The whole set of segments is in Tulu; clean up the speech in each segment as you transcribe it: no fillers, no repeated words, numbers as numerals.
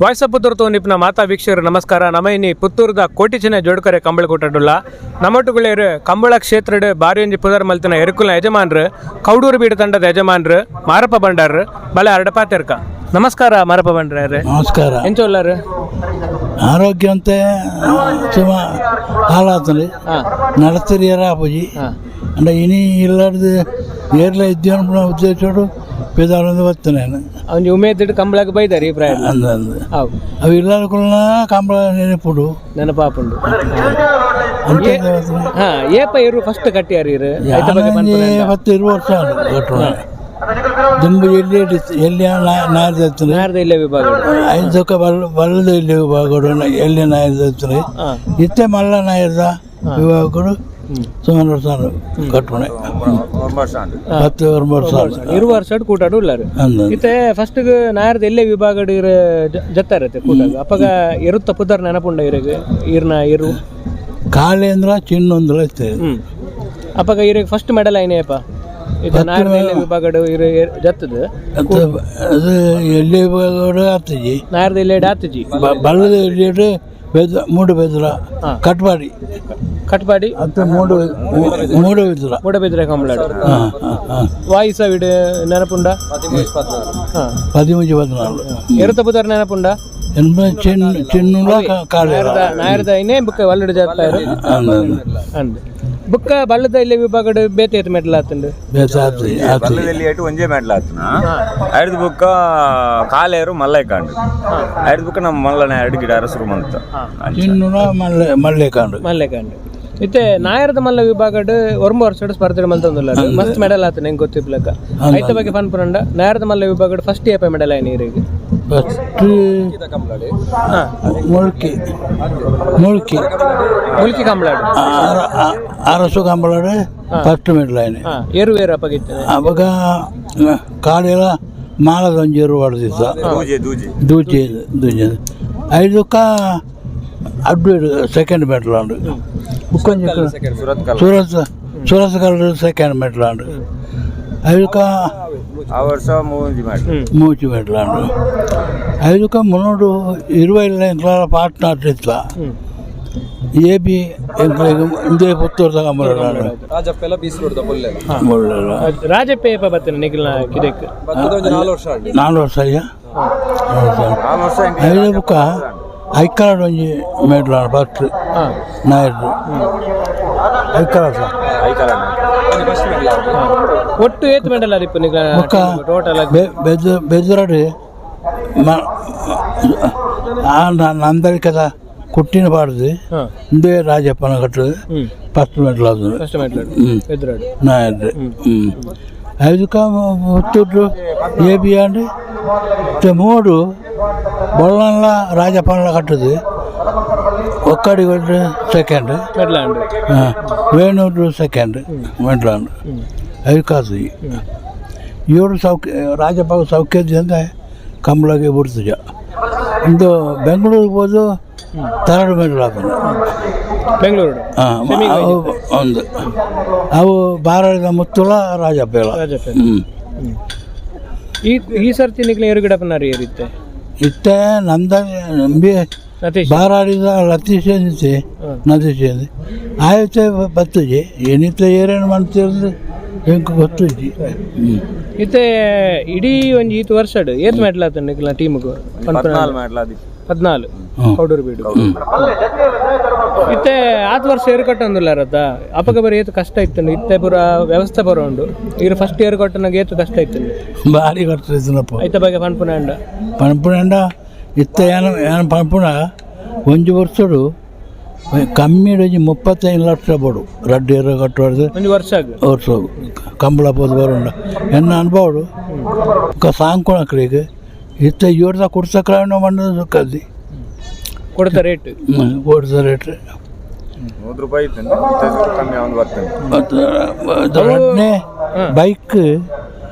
Voice of Puttur ತೋನಿಪ್ನ ಮಾತಾ ವೀಕ್ಷಕರು ನಮಸ್ಕಾರ. ನಮ ಇನಿ ಪುತ್ತೂರುದ ಕೋಟಿಚಿನ ಜೋಡ್ಕರೆ ಕಂಬಳಕೂಟಡುಲ್ಲ. ನಮ್ಮೊಟ್ಟುಗುಳ್ಳೇರು ಕಂಬಳ ಕ್ಷೇತ್ರಡ್ ಬಾರಿ ಒಂಜಿ ಪುದರ್ ಮಲ್ತಿನ ಎರುಕುಲ್ನ ಯಜಮಾನ್ರು, ಕೌಡೂರು ಬೀಡು ತಂಡದ ಯಜಮಾನ್ರು ಮಾರಪ್ಪ ಬಂಡಾರ್ ಬಲೆ ಅರಡ ಪಾತೆರ್ಕ. ನಮಸ್ಕಾರ ಮಾರಪ್ಪ ಬಂಡಾರ್. ನಮಸ್ಕಾರ. ಎಂಚ ಉಲ್ಲಾರು? ಆರೋಗ್ಯ ಅಂತೆ ಸುಮ ಹಾಳಾತಂడి. ನಡತಿರಿಯರ ಆಪುಜಿ. ಅಂಡ ಇನಿ ಇಲ್ಲಾರ್ದು ಏರ್ಲ ಇದ್ದೆ ಉದ್ದೇಶೋಡು ಪೇದಾಳೊಂದು ಬರ್ತೇನೆ. ಒಂಜಿ ಉಮೇದಿಡ್ ಕಂಬಳಗ್ ಬೈದಾರೆ ಈ ಪ್ರಾಯ. ಅಂದ ಅಂದ. ಅವು. ಅವು ಇಲ್ಲಾರ್ಕೊಳ್ಳ ಕಂಬಳ ನೆನಪುಡು. ನೆನಪಾಪುಂಡು. ಅಂತ. ಹಾ, ಏಪ ಇರು ಫಸ್ಟ್ ಕಟ್ಟಿಯಾರ ಇರು ಐತ ಬಗ್ಗೆ ಪನ್ಪುನ? 10 20 ವರ್ಷ ಕಟ್ಟೋಣ. ದುಂಬು ಎಲ್ಲಿ ಎಲ್ಲಿ ನಾಯರ್ದತ್ತಾರೆ. ನಾರ್ದ ಇಲ್ಲೇ ವಿಭಾಗ. ಐದಕ್ಕ ಬಲ್ ಬಲ್ಲದ ಇಲ್ಲಿ ವಿಭಾಗಡು ಎಲ್ಲಿ ನಾಯರ್ದತ್ತಾರೆ. ಇತ್ತೆ ಮಲ್ಲ ನಾಯರ್ದ ವಿಭಾಗಡು ಸುಮಾರು ವರ್ಷ ಕಟ್ಟೋಣ, 10 ವರ್ಷ. ಇರುವ ವರ್ಷ ಕೂಟಾಡು ಉಲ್ಲಾರು. ಅಂದ. ಇತ್ತೆ ಫಸ್ಟ್ ನಾರ್ದ ಎಲ್ಲೇ ವಿಭಾಗಡ್ ಇರ ಜತ್ತಾರತ್ತೆ ಕೂಟಾಗ. ಅಪ್ಪಗ ಇರುತ್ತ ಪುದರ್ ನೆನಪುಂಡ ಇರಗ ಇರ್ನ ಇರು? ಕಾಳೇಂದ್ರ ಚಿನ್ನೊಂದ್ರ ಇತ್ತೆ. ಅಪ್ಪಗ ಇರಗ್ ಫಸ್ಟ್ ಮೆಡಲ್ ಐನೇಪ ಇದು ನಾರ್ದ ಎಲ್ಲೇ ವಿಭಾಗಡ್ ಇರ ಜತ್ತದ? ಅದು ಅದು ಎಲ್ಲಿ ವಿಭಾಗಡು ಆತಜಿ. ನಾರ್ದ ಎಲ್ಲೇ ಆತಜಿ. ಬಲ್ಲದ ಎಲ್ಲಿ ಬೆದ್ರ ಮೂಡು ಬೆದ್ರ. ಕಟ್ಪಾಡಿ. ಕಟ್ಪಾಡಿ. ಅತ್ತ ಮೂಡು ಮೂಡು ಬೆದ್ರ. ಮೂಡಬಿದ್ರೆ ಕಂಬಳಾಡು. ಹಾಂ ಹಾಂ ಹಾಂ. ವಾಯಿಸ ವಿಡ್ ನೆನಪುಂಡ? ಹಾ. 13 14. ಎರುತ ಪುದರ್ ನೆನಪುಂಡ? ಎನ್ಬ ಚಿನ್ನ ಚಿನ್ನುಲ ಕಾಳೇರ. ನಾಯರ್ದ ಐನೇ ಬುಕ್ಕ ವಲ್ಲಡು ಜತ್ತ ಅಂದ. ಅಂದ್ ಬುಕ್ಕ ಬಲ್ಲದ ಇಲ್ಲಿ ವಿಭಾಗಡ್ ಬೇತೆ ಏತ್ ಮೆಡಲ್ ಆತುಂಡು? ಬೇಸ ಆತಜಿ ಆತಜಿ. ಬಲ್ಲದಲ್ಲಿ ಏಟು ಒಂಜೇ ಮೆಡಲ್ ಆತನ. ಐದು ಬುಕ್ಕ ಕಾಲೇರು ಮಲ್ಲೈಕಾಂಡು. ಐದು ಬುಕ್ಕ ನಮ್ಮ ಮಲ್ಲನ ಎರಡು ಗಿಡ ಅರಸರು ಮಂತ. ಚಿನ್ನುಲ ಮಲ್ಲೆ ಮಲ್ಲೆಕಾಂಡು. ಮಲ್ಲೆಕಾಂಡು. ಇತ್ತೆ ನಾಯರದ ಮಲ್ಲ ವಿಭಾಗಡ್ ಒರ್ಂಬ ವರ್ಷಡ್ ಸ್ಪರ್ಧೆ ಮಲ್ತೊಂದುಲ್ಲ, ಮಸ್ತ್ ಮೆಡಲ್ ಆತನ ಹೆಂಗ್ ಗೊತ್ತಿಪ್ಲಕ್ಕ. ಐತ ಬಗ್ಗೆ ಪನ್ಪುರಂಡ ನಾಯರದ ಮಲ್ಲ ವಿಭಾಗಡ್ ಫಸ್ಟ್ ಏಪ ಮೆಡಲ್ ಆಯ್ನ ಇರಿಗೆ? ಫಸ್ಟ್ ಮುಳ್ಕಿ ಮುಳ್ಕಿ. ಮುಲ್ಕಿ ಕಂಬಳಾಡು. ಅರಸು ಕಂಬಳಾಡು ಫಸ್ಟ್ ಮೆಡಲ್ ಆಯ್ನೆ. ಹಾ, ಏರು ಏರು ಅಪ್ಪಗಿತ್ತು? ಅವಾಗ ಕಾಡೆಲ್ಲ ಮಾಲದ ಒಂಜಿ ಎರು ಹೊಡೆದಿದ್ದ. ದೂಜೆ ದೂಜೆ. ದೂಚಿ ದೂಜೆ. ಐದಕ್ಕ ಅಡ್ಡು ಸೆಕೆಂಡ್ ಮೆಡಲ್ ಆಂಡು. ಬುಕ್ಕೊಂಜಿ Surathkal. Surat Surat colour second medal ಆಂಡು. ಐದಕ್ಕ ಆ ವರ್ಷ ಮೂಂಜಿ ಮಾಡಿ. ಮೂಚಿ ಮೆಡಲ್ ಆಂಡು. ಐದಕ್ಕ ಮುನ್ನೂರು 20 ಎಂಕ್ಲ ಪಾರ್ಟ್ನರ್ ಇತ್ತ. ಎ ಬಿ ಎಂಕ್ಲೆಗ್ ಇಂದೇ ಪುತ್ತೂರ್ದ ಕಂಬಳ. ರಾಜಪ್ಪೆಲ್ಲ ಬೀಸ್ ರೋಡ್ ಪೊಲ್ಲೆಲ್ಲ. ಮುಳ್ಳೆಲ್ಲ. ರಾಜಪ್ಪ ಏಪ ಬತ್ತನ ನಿಖಿಲ್ನ ಕಿದೆಕ್? ಬತ್ತದ ಒಂಜಿ 4 ವರ್ಷ ಆಂಡ್. 4 ವರ್ಷ ಅಯ್ಯ. ಆ ವರ್ಷ. ಐದು ಬುಕ್ಕ ಐಕಾರ್ಡ್ ಒಂಜಿ ಮೆಡಲ್ ಫಸ್ಟ್ ನಾಯರ್ದು ಐಕಾರ್ಡ್. ಐಕಲ. ಒಂಜಿ ಫಸ್ಟ್ ಮೆಡಲ್ ಆಂಡ್. ಒಟ್ಟು ಏತ್ ಮೆಡಲ್ ಆದಿಪ್ಪು ನಿಖಿಲ್ನ? ಬೊಕ್ಕ ಟೋಟಲ್ ಆಗಿ? ಬೆದ್ರಡು ನಂದಳಿಕದ ಕುಟ್ಟಿನ ಪಾಡ್ದು. ಇಂದೇ ರಾಜಪ್ಪನ ಕಟ್ಟದು. ಫಸ್ಟ್ ಮೆಡಲ್ ಅದು. ಫಸ್ಟ್ ಮೆಡಲ್ ಎದುರಾಡು. ನಾಯರ್ದು. ಐದಕ್ಕ ಪುತ್ತೂರು A B and ಇತ್ತೆ ಮೂಡು ಬೊಳ್ಳನ್ಲ ರಾಜಪ್ಪನ ಕಟ್ಟದು ಒಕ್ಕಡಿ ಸೆಕೆಂಡ್. ಮೆಡಲ್ ಆಂಡ್. ಹಾಂ, ವೇಣೂರು ಸೆಕೆಂಡ್ ಮೆಡಲ್ ಐದು ಕಾಸು. ಇವರು ಸೌಖ್ಯ ರಾಜಪ್ಪ ಸೌಖ್ಯದಿಂದ ಕಂಬಳಗೆ ಬಿಡ್ತಜ. ಇಂದು ಬೆಂಗಳೂರಿಗೆ ಹೋದು ತರಡು ಮೆಡಲ್ ಹಾಕೋಣ. ಬೆಂಗಳೂರು. ಹಾಂ, ಅವು ಒಂದು ಅವು ಬಾರದ ಮುತ್ತುಳ ರಾಜಪ್ಪ ಎಲ್ಲ. ರಾಜಪ್ಪ. ಹ್ಞೂ. ಈ ಈ ಸರ್ತಿ ನಿಖಿಲ್ ಏರು ಗಿಡಪ್ಪನಾರು ಏರಿತ್ತೆ? ಇತ್ತೆ ನಂದ ನಂಬಿ. ಸತೀಶ್. ಬಾರಾಡಿದ ಲತೀಶ್ ಏನಿತ್ತೆ. ನತೀಶ್ ಏನಿ ಆಯ್ತು ಬತ್ತುಜಿ ಏನಿತ್ತ ಏರೇನು ಮಾಡ್ತಿರೋದು ಎಂಕ್ ಗೊತ್ತುಜಿ. ಹ್ಞೂ. ಇತ್ತೆ ಇಡೀ ಒಂಜಿ ಈತ್ ವರ್ಷಡ್ ಏತ್ ಮೆಡಲ್ ಆತ ನಿಖಿಲ್ನ ಟೀಮ್ಗು? 14 ಮೆಡಲ್ ಆದಿ. 14. ಹ್ಮ್. ಕೌಡೂರು ಬೀಡು. ಇತ್ತೆ ಆತ್ ವರ್ಷ ಏರು ಕಟ್ಟೊಂದುಲ್ಲ ರತ್ತ. ಅಪಗ ಬರೀ ಏತ್ ಕಷ್ಟ ಇತ್ತು, ಇತ್ತೆ ಪೂರ ವ್ಯವಸ್ಥೆ ಪೂರ ಉಂಡು. ಇರು ಫಸ್ಟ್ ಏರು ಕಟ್ಟನಾಗ ಏತ್ ಕಷ್ಟ ಇತ್ತು? ಭಾರಿ ಕಷ್ಟ ಇತ್ತನಪ್ಪ. ಐತ ಬಗ್ಗೆ ಪನ್ಪುನ ಅಂಡ? ಪನ್ಪುನಂಡ ಇತ್ತೆ ಏನ ಏನ ಪನ್ಪುನ ಒಂಜಿ ವರ್ಷಡು ಕಮ್ಮಿ ಒಂಜಿ 35 ಲಕ್ಷ ಬೋಡು ರಡ್ಡು ಏರು ಕಟ್ಟುವಾರ್ದು. ಒಂಜಿ ವರ್ಷ ಆಗ? ವರ್ಷ ಕಂಬಳ ಪೋದು ಬರುಂಡ ಎನ್ನ ಅನುಭವಡು ಬೊಕ್ಕ ಸಾಂಕುಣಕ್ಲಿಗ್ ಇತ್ತೆ ಏರ್ದ ಕುಡ್ಸಕ್ರಾಣ ಮಣ್ಣು ಕಲ್ದಿ. ಕೊಡ್ತ ರೇಟ್. ಓಡ್ದ ರೇಟ್. 100 ರೂಪಾಯಿ ಇತ್ತು, ಇತ್ತೆ ಕಮ್ಮಿ ಒಂದು ಬರ್ತದೆ. ರಡ್ನೇ ಬೈಕ್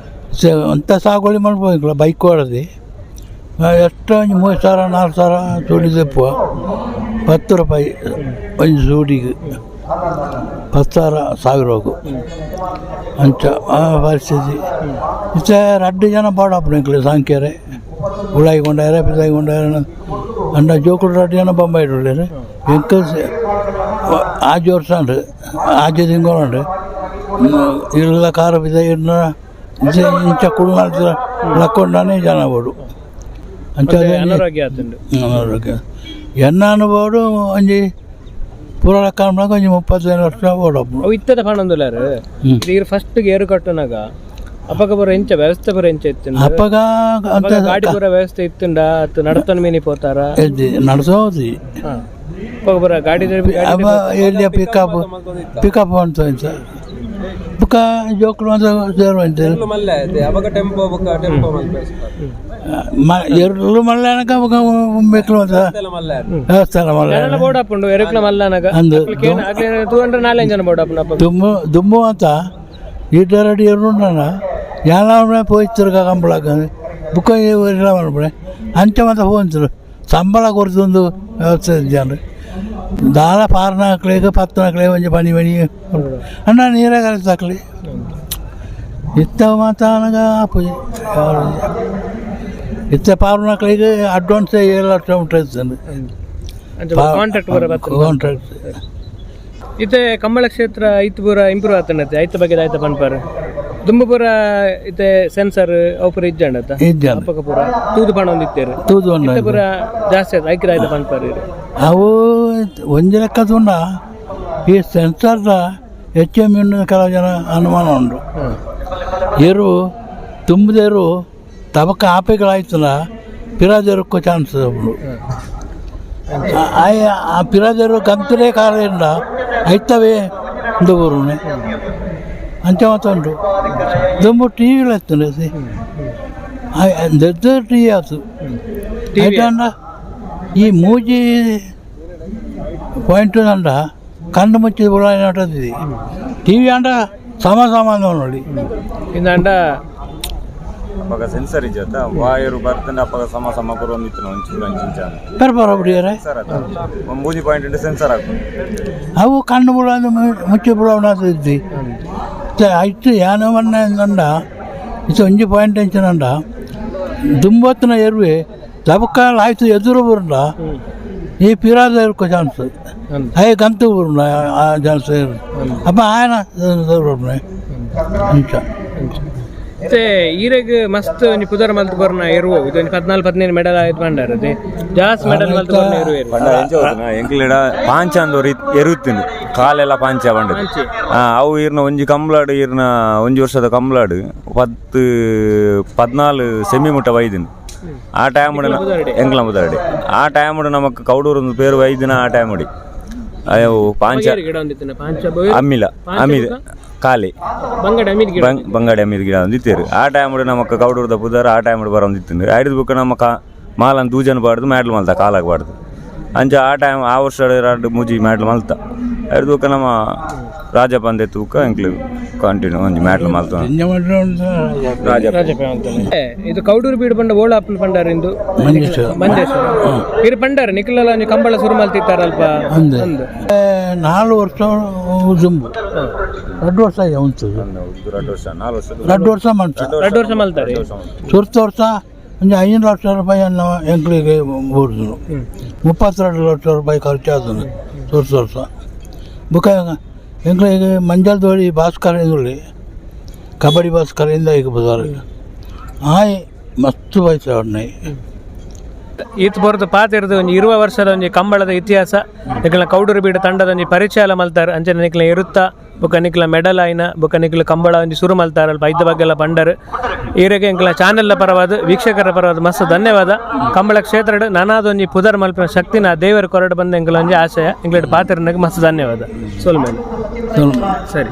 ಅಂತ ಸಾಗುವಳಿ ಮಲ್ಪೋಂಗಿಲ್ಲ. ಬೈಕ್ ಹೊಡೆದು ಎಷ್ಟು ಒಂಜಿ 3000 4000 ಸೂಡಿ ದೆಪ್ಪುವ. 10 ರೂಪಾಯಿ ಒಂಜಿ ಸೂಡಿಗೆ, 10,000 ಸಾವಿರ ಹೋಗು ಅಂಚ ಆ ಪರಿಸ್ಥಿತಿ. ಇತ್ತೆ ರಡ್ಡು ಜನ ಬಾಡಪ್ಪನಿಕ್ಲೆ ಸಾಂಕ್ಯರೆ. ಉಳಾಯಿ ಕೊಂಡಾರ ಪಿದಾಯಿ ಕೊಂಡಾರ ಅಂಡ ಜೋಕುಲು ರಡ್ಡ್ ಜನ ಬೊಂಬಾಯಿಡ್ ಉಲ್ಲೆರ್ ಎಂಕ್ ಆಜಿ ವರ್ಷ ಉಂಡು ಆಜಿ ತಿಂಗಳು ಉಂಡು ಇಲ್ಲದ ಕಾರ ಪಿದಾಯಿ ಇಂಚ ಇಂಚ ಕುಲ್ನಾಲ್ತ ಲಕ್ಕೊಂಡಾನೆ ಜನ ಬೋಡು ಅಂಚ ಅನಾರೋಗ್ಯ ಆತುಂಡು. ಅನಾರೋಗ್ಯ ಎನ್ನ ಅನುಭವಡು ಒಂಜಿ ಪೂರ ಲೆಕ್ಕ ಅನ್ಪುನಗ ಒಂಜಿ 35 ವರ್ಷ ಬೋಡಪ್ಪು. ಅವು ಇತ್ತದ ಪಣೊಂದುಲ್ಲಾರು. ಈರ್ ಫಸ್ಟ್ ಏರು ಕಟ್ಟುನಾಗ ಅಪಗ ಪೂರ ಎಂಚ ವ್ಯವಸ್ಥೆ ಪೂರ ಎಂಚ ಇತ್ತುಂಡು? ಅಪ್ಪಗ ಅಂತ ಅಪಗ ಗಾಡಿ ಪೂರ ವ್ಯವಸ್ಥೆ ಇತ್ತುಂಡ ಅತ್ತು ನಡತನ ಮೀನಿ ಪೋತಾರ? ನಡ್ಸೋದು. ಅಪಗ ಪೂರ ಗಾಡಿ ಅವ ಎಲ್ಲಿಯ ಪಿಕಪ್ ಪಿಕಪ್ ಅಂತ ಇಂಚ ಬುಕ್ಕ ಜೋಕುಲು ಅಂತ ಸೇರುವಂತೆ. ಎರ್ಲು ಮಲ್ಲೆ ಆಯ್ತು ಅವಾಗ ಟೆಂಪೋ ಬೊಕ್ಕ ಟೆಂಪೋ ಮಲ್ಪೆ ಎರ್ಲು ಮಲ್ಲೆ ಬೊಕ್ಕ ಮೆಕ್ಲು ಅಂತ ಎಲ್ಲ ಮಲ್ಲೆ ಆಯ್ತು. ವ್ಯವಸ್ಥೆ ಮಲ್ಲೆ. ಜನಲ ಬೋರ್ಡ್ ಆಪುಂಡು ಎರುಕ್ಲ ಮಲ್ಲನಾಗ. ಅಂದು. ತೂಂಡ್ರೆ ನಾಲ್ಕು ಜನ ಬೋರ್ಡ್ ಆಪುಂಡು ಅಪಗ. ದುಮ್ಮು ದುಮ್ಮು ಅಂತ ಈಟರಡಿ ಎರುಂಡನ ಯಾಲ ಪೋಯ್ತಿರ್ಗ ಕಂಬಳಕ ಬುಕ್ಕ ಇಲ್ಲ ಮಲ್ಪುಣೆ ಅಂಚ ಮಾತ ಪೋಂತರು ಸಂಬಳ ಕೊರ್ತೊಂದು ವ್ಯವಸ್ಥೆ ಇಜ್ಜಾಂಡ್ ದಾಲ ಪಾರ್ನಾಕ್ಲೆಗ್ ಪತ್ತನಾಕ್ಲೆ ಒಂಜಿ ಪನಿ ಪನಿ ಅಣ್ಣ ನೀರೇ ಕಲಿತಾಕ್ಲಿ ಇತ್ತ ಮಾತ ಅನಗ ಆಪುಜಿ. ಇತ್ತ ಪಾರ್ನಾಕ್ಲೆಗ್ ಅಡ್ವಾನ್ಸ್ 7 ಲಕ್ಷ ಮುಟ್ಟ ಇತ್ತಂದು. ಅಂಚ ಕಾಂಟ್ರಾಕ್ಟ್ ಪೂರ ಬರ್ತದೆ. ಕಾಂಟ್ರಾಕ್ಟ್. ಇತ್ತೆ ಕಂಬಳ ಕ್ಷೇತ್ರ ಇತ್ತು ಪೂರ ಇಂಪ್ರೂವ್ ಆತನತ್ತೆ ಐತ ಬಗ್ಗೆ ಆಯ್ತ ಪನ್ಪಾರು ದುಂಬು ಪೂರ ಇತ್ತೆ ಸೆನ್ಸರ್ ಅವು ಪೂರ ಇಜ್ಜಾಂಡತ್ತ? ಇಜ್ಜಾಂಡ್. ಅಪಗ ಪೂರ ತೂದು ಪಣೊಂದು ಇತ್ತೇರು. ತೂದು ಉಂಡು. ಇತ್ತೆ ಪೂರ ಜಾಸ್ತಿ ಆಯ್ತು ಐಕ್ರ ಆಯ್ತ ಪನ್ಪಾರು ಇರು. ಅವು ಒಂಜಿ ಲೆಕ್ಕ ತೂಂಡ ಈ ಸೆನ್ಸರ್ದ ಎಚ್ ಎಮ್ ಕೆಲವು ಜನ ಅನುಮಾನ ಉಂಡು. ಎರು ತುಂಬುದೆರು ತಬಕ ಆಪೆಗಳಾಯ್ತಲ್ಲ ಪಿರಾದೆರುಕ್ಕೂ ಚಾನ್ಸ್ ಉಂಡು. ಆಯ ಆ ಪಿರಾದೆರು ಗಂತಲೇ ಕಾರಣ ಐತವೇ ಉಂಡು ಬರುನೆ ಅಂಚ ಮಾತ ಉಂಡು. ದುಂಬು ಟಿ ವಿಲು ಇತ್ತುಂಡು ದೊಡ್ಡ ಟಿ ವಿ ಆತು. ಐತಾಂಡ ಈ ಮೂಜಿ ಪಾಯಿಂಟ್ ಅಂಡ ಕಣ್ಣು ಮುಚ್ಚಿದ ಬುಳಾಯಿನಟದಿ ಟಿ ವಿ ಅಂಡ ಸಮ ಸಮಾನ ನೋಡಿ. ಇಂದಾಂಡ ಅಪಗ ಸೆನ್ಸರ್ ಇಜ್ಜತ್ತ ವಾಯರು ಬರ್ತಂಡ ಅಪಗ ಸಮ ಸಮ ಕೊರೊಂದಿತ್ತು ಒಂಚೂರು ಅಂಚಿಂಚ ಪರ್ಪರ ಬಿಡಿಯರೆ. ಸೆನ್ಸರ್ ಅತ್ತ ಮೂಜಿ ಪಾಯಿಂಟ್ ಉಂಟು ಸೆನ್ಸರ್ ಹಾಕು. ಅವು ಕಣ್ಣು ಬುಳ ಮುಚ್ಚಿ ಬುಳವಣ ಇದ್ದಿ ಐತು ಯಾನ ಮನ್ನ ಅಂಡ ಇದು ಒಂಜಿ ಪಾಯಿಂಟ್ ಅಂಚಿನಂಡ ದುಂಬತ್ತಿನ ಎರುವೆ ದಬಕಾಲ ಆಯ್ತು ಎದುರು ಬರುಂಡ ಈ ಪಿರಾದ ಇರ್ಕೊ ಚಾನ್ಸ್ ಅಯ್ಯ ಗಂತು ಬರುಂಡ ಆ ಚಾನ್ಸ್ ಅಪ್ಪ ಆಯನ ಅಂಚ. ಇತ್ತೆ ಈರೆಗ್ ಮಸ್ತ್ ಒಂಜಿ ಪುದರ್ ಮಲ್ತ್ ಕೊರ್ನ ಎರುವು ಇದು ಒಂಜಿ 14 15 ಮೆಡಲ್ ಆಯ್ತು ಪಂಡಾರ ಅದೇ ಜಾಸ್ತಿ ಮೆಡಲ್ ಮಲ್ತ್ ಕೊರ್ನ ಎರುವು ಎರು. ಪಂಡ ಎಂಚ ಗೊತ್ತುನಾ, ಎಂಕ್ಲೆಡ ಪಾಂಚ ಅಂದೋರಿ ಎರುತ್ತಿಂದು ಕಾಲೆಲ್ಲ ಪಾಂಚ ಪಂಡದು. ಅವು ಈರ್ನ ಒಂಜಿ ಕಂಬ್ಲಾಡು ಈರ್ನ ಒಂಜಿ ವರ್ಷದ ಕಂಬ್ಲಾಡು 10 14 ಸೆಮಿ ಮುಟ್ಟ ವೈದಿನ ಆ ಟೈಮ್ ಎಂಕ್ಲ ಮುದರಡಿ ಆ ಟೈಮ್ ನಮಕ್ ಕೌಡೂರು ಒಂದು ಪೇರು ವೈದಿನ ಆ ಟೈಮ್ ಅಯ್ಯೋ ಪಾಂಚ. ಗಿಡ ಒಂದಿತ್ತಿನ ಪಾಂಚ. ಅಮ್ಮಿಲ ಅಮ್ಮಿದ ಕಾಲಿ. ಬಂಗಡ ಅಮೀರ್ ಗಿಡ. ಬಂಗಾಡಿ ಅಮ್ಮಿದ ಗಿಡ ಒಂದಿತ್ತೇರು ಆ ಟೈಮ್ ನಮಕ್ ಕೌಡೂರ್ದ ಪುದರ್ ಆ ಟೈಮ್ ಬರೊಂದಿತ್ತು. ಐದು ಬುಕ್ಕ ನಮ್ಮ ಕಾ ಮಾಲನ್ ದೂಜನ್ ಬಾರ್ದು ಮ್ಯಾಡ್ಲ್ ಮಲ್ತ ಕಾಲಾಗ ಬಾರ್ದು ಅಂಚ ಆ ಟೈಮ್ ಆ ವರ್ಷ ಎರಡು ಮೂಜಿ ಮ್ಯಾಡ್ಲ್ ಮಲ್ತ ಐದು ಬುಕ್ಕ ನಮ್ಮ ರಾಜಪ್ಪ ಅಂದೆ ತೂಕ ಎಂಕ್ಲು ಕಂಟಿನ್ಯೂ ಒಂಜಿ ಮ್ಯಾಡ್ಲ್ ಮಲ್ತ ರಾಜಪ್ಪ. ಇದು ಕೌಡೂರು ಬೀಡು ಪಂಡ ಓಳ ಅಪ್ಪನ ಪಂಡಾರ ಇಂದು. ಮಂಜೇಶ್ವರ. ಮಂಜೇಶ್ವರ ಇರು ಪಂಡಾರ ನಿಖಿಲಲ್ಲ ಒಂಜಿ ಕಂಬಳ ಸುರು ಮಲ್ತಿತ್ತಾರಲ್ಪ. ಅಂದೆ. ಅಂದು. 4 ವರ್ಷ ದುಂಬು 2 ವರ್ಷ ಉಂಟು. 2 ವರ್ಷ 4 ವರ್ಷ. 2 ವರ್ಷ ಮಂತ. 2 ವರ್ಷ ಮಲ್ತಾರೆ. ಸುರ್ತ ವರ್ಷ ಒಂಜಿ 5 ಲಕ್ಷ ರೂಪಾಯಿ ಎಂಕ್ಲಿಗೆ ಬೋರ್ದು 32 ಲಕ್ಷ ರೂಪಾಯಿ ಖರ್ಚಾದ ಸುರ್ತ ವರ್ಷ. ಬುಕ್ಕ ಎಂಕ್ಲಿಗೆ ಮಂಜಲ್ ದೋಳಿ ಭಾಸ್ಕರ್ ಇಂದುಳ್ಳಿ ಕಬಡ್ಡಿ ಭಾಸ್ಕರ್ ಇಂದ ಈಗ ಬದಾರೆ ಆಯ್ ಮಸ್ತ್ ಪೈಸೆ ಅವನ್ನ. ಈತ್ ಬೊರ್ದು ಪಾತಿರ್ದು ಒಂಜಿ 20 ವರ್ಷದ ಒಂಜಿ ಕಂಬಳದ ಇತಿಹಾಸ ನಿಖಿಲ್ನ ಕೌಡೂರು ಬೀಡು ತಂಡದ ಒಂಜಿ ಪರಿಚಯ ಎಲ್ಲ ಮಲ್ತಾರೆ. ಅಂಚನೆ ನಿಖಿಲ್ನ ಇರುತ್ತ ಬೊಕ್ಕ ನಿಖಿಲ ಮೆಡಲ್ ಆಯ್ನ ಬೊಕ್ಕ ನಿಖಿಲ್ ಕಂಬಳ ಒಂಜಿ ಸುರು ಮಲ್ತಾರ ಅಲ್ಪ ಐತ ಬಗ್ಗೆ ಎಲ್ಲ ಪಂಡರು. ಈರೆಗೆ ಎಂಕ್ಲ ಚಾನೆಲ್ನ ಪರವಾದ ವೀಕ್ಷಕರ ಪರವಾದ ಮಸ್ತ್ ಧನ್ಯವಾದ. ಕಂಬಳ ಕ್ಷೇತ್ರಡ್ ನಾನಾದೊಂಜಿ ಪುದರ್ ಮಲ್ಪಿನ ಶಕ್ತಿನ ದೇವರು ಕೊರಡು ಬಂದ ಎಂಕ್ಲ ಒಂಜಿ ಆಶಯ. ಎಂಕ್ಲೆಡ್ ಪಾತಿರ್ನಗ್ ಮಸ್ತ್ ಧನ್ಯವಾದ ಸೋಲ್ಮೇಲೆ. ಸರಿ.